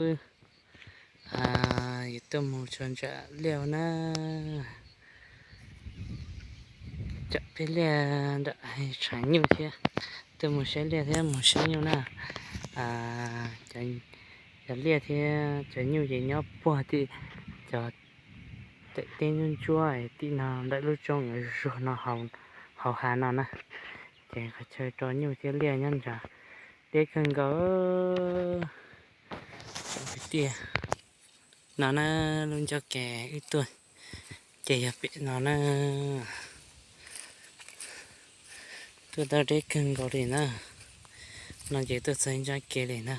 Wb yuav tuaj mus tso ntsam liaj na, tsam peb liaj nram tshav nyuj thiab, tuaj mus saib liaj thiab mus saib nyuj na. Cov liaj thiab cov nyuj ces nyob puag tim cov teb ntsuab ntsuab tim no ntawm lub roob zuag zuag no hauv hav no na. Ces qhov chaw tso nyuj thiab liaj nyob nrad deb kawg nkaus. Kwv tij, no na, lub ncauj kev wb tuaj ces yog pem no na. Tuaj tau deb kawg nkaus li na. No ces tuaj txog ib nrab kev li na.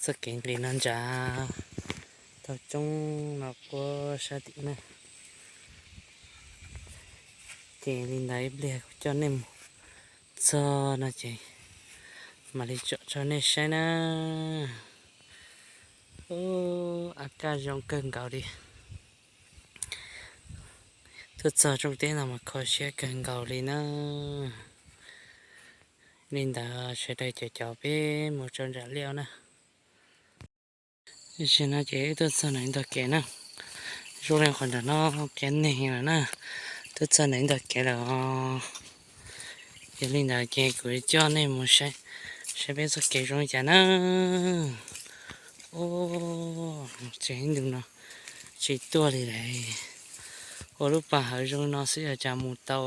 Txoj kev nqis no nrad, tau roob no puag sab tim na. Ces li ntawd ib pliag kuv coj nej mus txog no ces mam li tsom rau nej saib na. Ub, a kaj zoo kawg nkaus li. Tuaj txog rooj teb no mas kho siab kawg nkaus li na. Li ntawd sawv daws caum caum peb mus tso ntsam liaj na. Tam sim no ces wb tuaj txog ntawm ntug kev na. Zoo li qhov nram no qias neeg lawm na. Tuaj txog ntawm ntug kev lawm. Yog li ntawd ces kuv coj nej mus saib, saib peb txoj kev zoo li cas na. Ub, tseem ib ntus no tsis tuaj li lawm. Ua lub pas hawv zoo no xwb yog cas mus tau.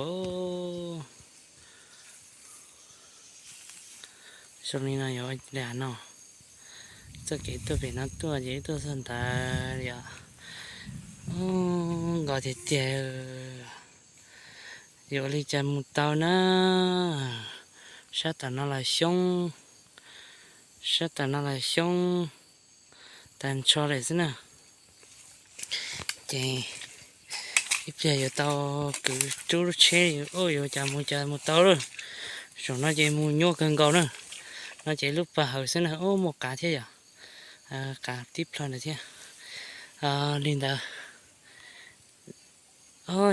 Zoo li no yog li no, txoj kev tuaj pem no tuaj ces tuaj txog ntawd li os. Nkos tiag tiag, yuav ua li cas mus tau na. Sab tom no los xyoob, sab tom no los xyoob tag nrho lawm xwb na. Ces ib pliag yuav tau kwv rub lub tsheb, yuav cas mus cas mus tau lawm. Zaum no ces mus nyuaj kawg nkaus na. No ces lub pas hawv xwb na, ub, muaj qav thiab yom. Qav tib plho ntawd thiab. Li ntawd,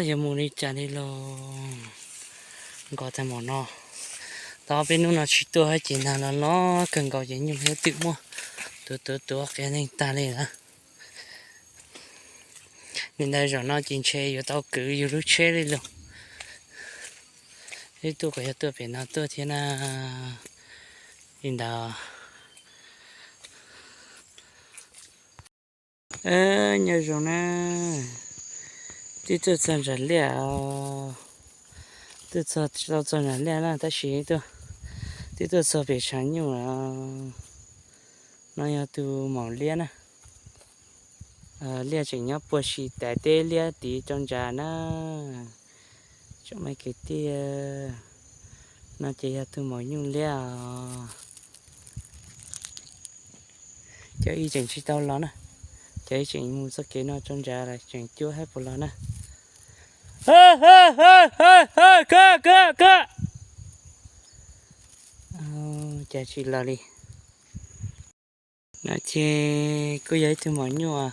yuav mus li cas li los nkos tag npaum no. Tau peb hnub no tsis tuaj ces nag los los kawg nkaus ces nyuj thiab twm muaj tuav tuav tuav qias neeg tag li lawm. Li ntawd zaum no ces ntshe yuav tau kwv yus lub tsheb li los. Ib tuaj kom yog tuaj pem no tuaj thiab na. Li ntawd, nyob zoo na, twb tuaj txog nram liaj, twb txog, tau txog nram liaj na tab sis twb tuaj txog pem tshav nyuj lawm. No yog tus maum liab na. Liaj tseem nyob puag si tas teb liab tid rau ntsag na. Tsoom me kwv tij, no ces yog tus maum nyuj liab os. Cov ib tseem tsis tau los na, cov ib tseem mus txoj kev no rau ntsag lawm tseem cuab hab puas los na. Cas tsis los li. No ces kuj yog ib tug maum nyuj,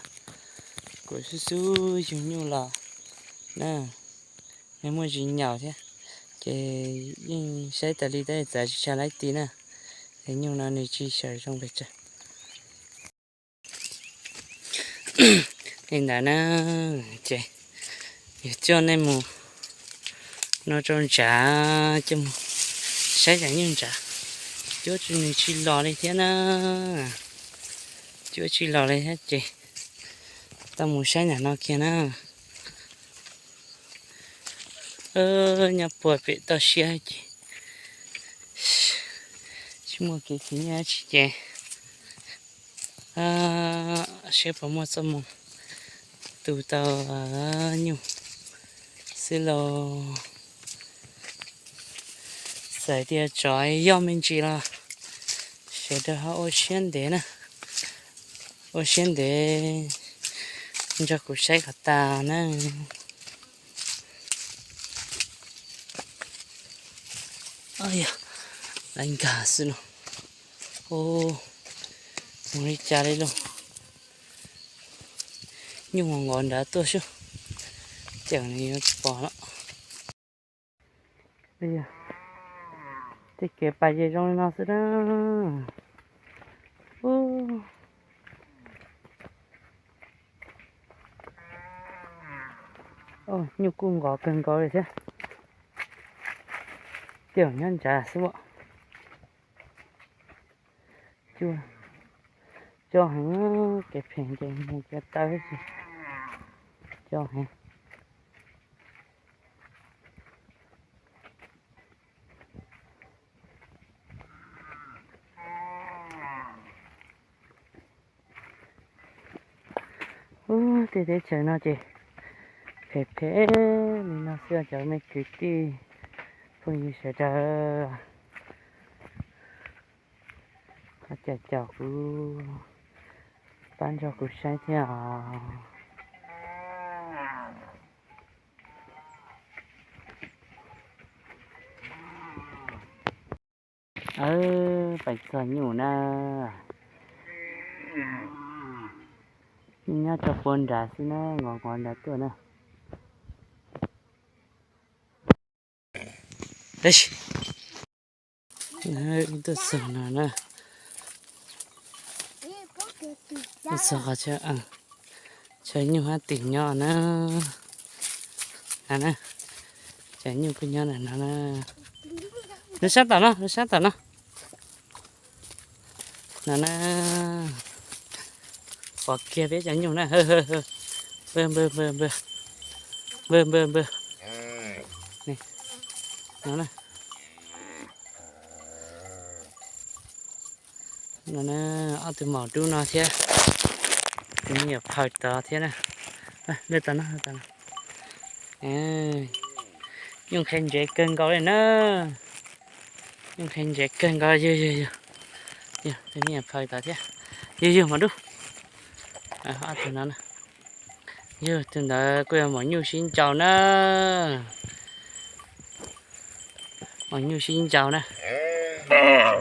kuv xub xub yug nyuj los na, nws muaj zis nyaum thiab, ces yeej saib tas li tab txawm tsis tshaj laib ti na, es nyuj no nws tsis xyaw zoo pes tsawg. Li ntawd na, ces yog coj nej mus no rau ntsag, coj mus saib cov nyuj ntsag, cuab tsis, nws tsis los li thiab na, cuab tsis los li thiab ces tau mus saib ntawm no kiag na. Nyob puag pem toj siab ces tsis muaj kev khwv nyiaj dab tsi ces saib puas muaj txoj moo tu tau nyuj xwb lauj. Txawm tias tsov yog me ntsis los sawv daws ho ua siab ntev na, ua siab ntev nrog kuv saib kom tas na. Yog lawv nkag xwb no. Mus li cas li lauj? Nyuj nqov nrad tuaj xwb, ces nws yuav pom lawm. Tej kev pas ces zoo li no xwb na. Nyuj kuj nkos kawg nkaus li thiab. Coj nyob ntshav xwb. Cua, cua heev, kev phem ces mus kev tawv, cua heev. Ub, tej teb chaws no ces phem phem li no xwb cov me kwv tij phooj ywg sawv daws. Ho caum caum kuv, pab nrog kuv saib thiab os. Pais txog nyuj na. Nyuj nyob rau puag nrad xwb na, nkos nkos nrad tuaj na. Tuaj txog no na. Tuaj txog qhov chaw nyuj hab tim nyob na. No na, chaw nyuj kuj nyob ntawm no na. Nws sab tom no, nws sab tom no. No na, pom kiag peb cov nyuj na. Npawg, npawg, npawg, npawg. Npawg, npawg, npawg. No na. No na, ob tug maum dub no thiab tus me nyuam phaws tod thiab na. Lawv tom no, lawv tom no. Nyuj qhia ntsev kawg nkaus li na. Nyuj qhia ntsev kawg nkaus, yug, yug, yug. Yug, tus me nyuam phaws tod thiab. Yug, yug, maum dub. Ob tug no na. Yug, tus ntawd kuj yog maum nyuj sib ncaus na. Maum nyuj sib ncaus na.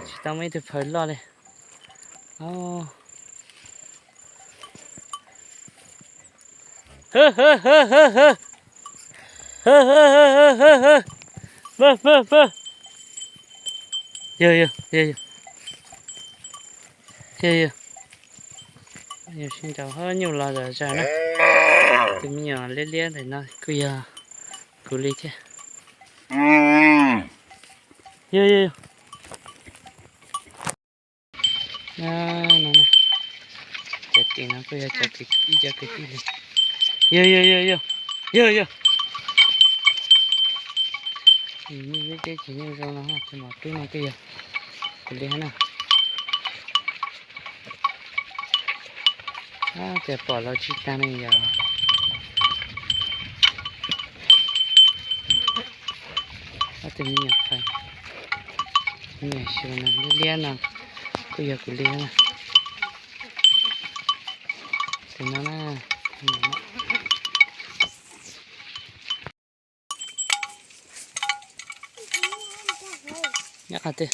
Tsis tau muaj ib tug phaws loj li. Npawg, npawg, npawg. Yog, yog, yog, yog. Yog, yog. Yog sib ncaus hab nyuj los zom zaws na. Tus me nyuam liab liab ntawm no kuj yog kuv li thiab. Yog, yog, yog. Cov tim no kuj yog ib cov kwv tij li. Yog, yog, yog, yog. Yog, yog. Nyuj liab liab ces nyuj zoo no, tus maum dub no kuj yog kuv li na. Ces pom los tsis tag ne yog. Ob tug me nyuam phaws, me nyuam xyuas no liab liab no kuj yog kuv li na. Tus no na, nyob qhov twg?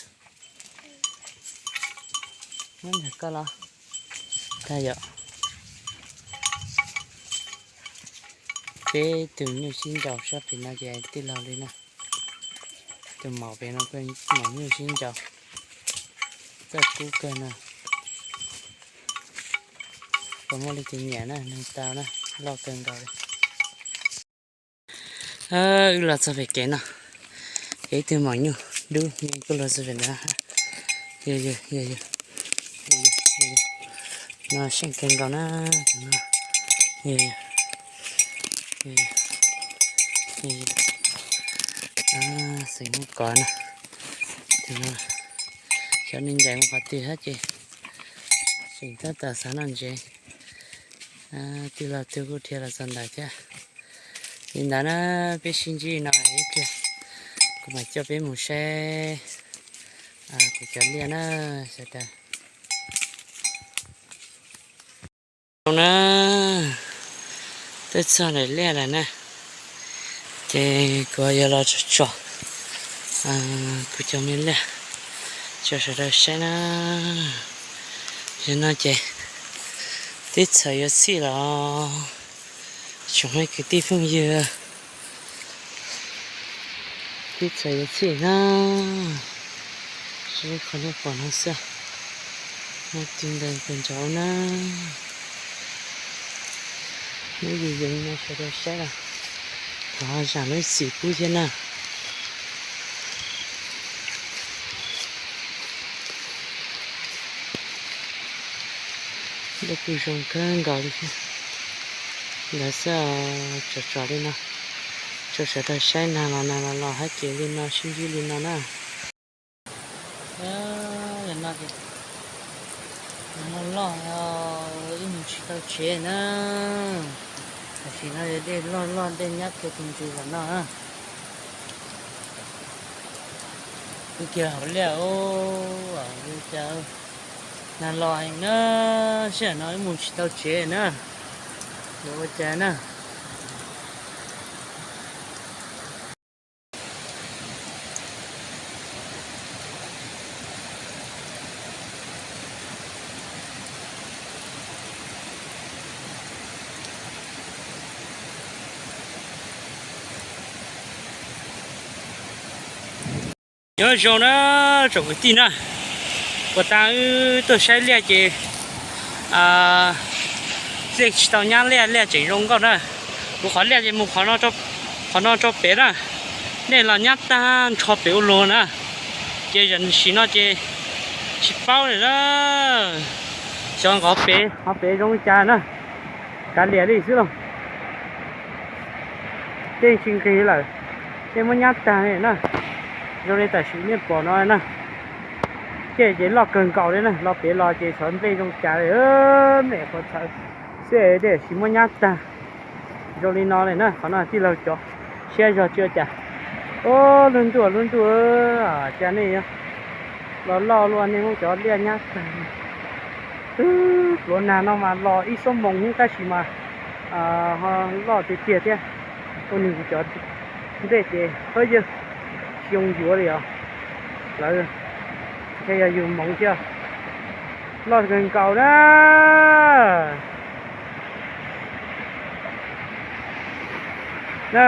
Nyob ntawm koj los tag yom. Peb tug nyuj sib ncaus sab pem no ces tij laug li na. Tus maum pem no kuj maum nyuj sib ncaus, txawj kub kawg no. Puas muaj leej twg nyiam na, nug tau na, loj kawg nkaus li. Wb los txog pem kev no, ces ib tug maum nyuj dub kuj los txog pem ntawd. Yog, yog, yog, yog. No seej kawg nkaus na. Xeem Hmoob Kov na. Xyov nej ncaim mus qhov twg thiab ces tseem tab tom xav noj ntsev. Tij laug twg kuj dhia los txog ntawd thiab. Li ntawd na, peb sib ntsib no ib pliag, kuv mam coj peb mus saib kuv cov liaj na, sawv daws. Na, twb txog daim liaj lawm na, ces kuv yuav los tso tso kuv cov me liaj tso sawv daws saib na. Yog no ces twb txhawm yuav txhij los tsoom kwv tij phooj ywg, twb txhawm yuav txhij na. Qhov nej pom no xwb, no tig ntawd pes ntsaum na. Neb yus yees no sawv daws saib los, Zam lub xim pub thiab na. Dej kuj zoo kawg nkaus li thiab. Nkawd xwb, tsom tsom li no, tso sawv daws saib nag los nag los los hab ces li no sib ntsib li no na. Loj loj, ib mus tsis tau tsev na. Tam sim no yog dej loj loj, dej nyab kiag tus ntsws los no. Ua kiag hauv liaj, ua cas nag los heev na, sij hawm no ib mus tsis tau tsev na, yuav ua cas na. Nyob zoo na tsoom kwv tij na, puas tas wb tuaj saib liaj ces dej tsis tau nyab liaj, liaj tseem zoo nkauj na. Kuv qhov liaj ces mus qhov no rau pem na, dej los nyab tag nrho pem ua luag na. Ces tam sim no ces tsis paub li na, xyov nqov pem qhov pem zoo li cas na, kav liam li xwb lauj. Dej tsis nqig lawm, dej muab nyab tag li na. Zoo li tam sim nej pom no na, dej ces loj kawg nkaus li na, los pem los ces xyov nplej zoo cas li, me qhuav txhawv xwb, dej tsis muab nyab tag. Zoo li no li na, qhov no tij laug cov siab zog tsis ua cas. Ub, lub ntuj lub ntuj, cas nej los loj luaj, nej muab cov liaj nyab tag. Twb pluav nag no mas los ib xuab moos tab sis mas loj tiag tiag thiab. Ua nws cov nplej ces hawb yawg tsis yoo yuav li os. Lawv thiaj yog yug moov thiab. Loj kawg nkaus na. Na,